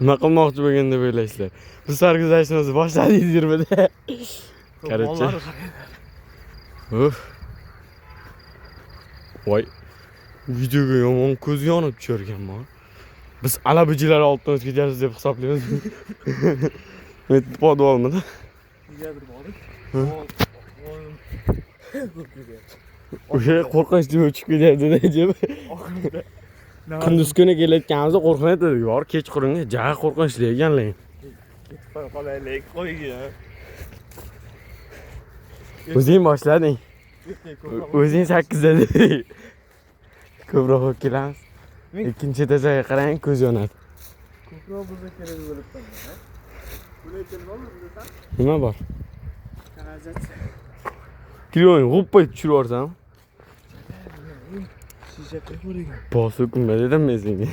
Nima qilmoqchi bo'lgan deb o'ylaysizlar? Bu sarguzashtni o'zi boshladik yurmada. Короче. Uf. Voy. Videoga yomon ko'z yonib tushar. Biz alabujilar oldidan o'tib ketyapmiz deb hisoblaymiz. Подвал midi? Negadir borib. Hı? O'sha qo'rqinchli bo'lib chiqib ketyapti deb. Kunduz kuni kelayotganimizda qo'rqinchli edi. Yor kechqurunga ja qo'rqinchli ekan lekin. Ketib qolaylik qo'yga. O'zing boshlading. O'zing 8da deding. Ko'proq bo'lib kelamiz. Ikkinchi etajaga qarang, ko'z yonadi. Ko'proq bo'lsa kerak bo'lib qoldi. Buni nima bilasan? Nima bor? Kanalizatsiya. Telefonni g'uppa etib tushirib yuborsam, Shisha qo'yib ekan. Bosib kunma dedim men senga.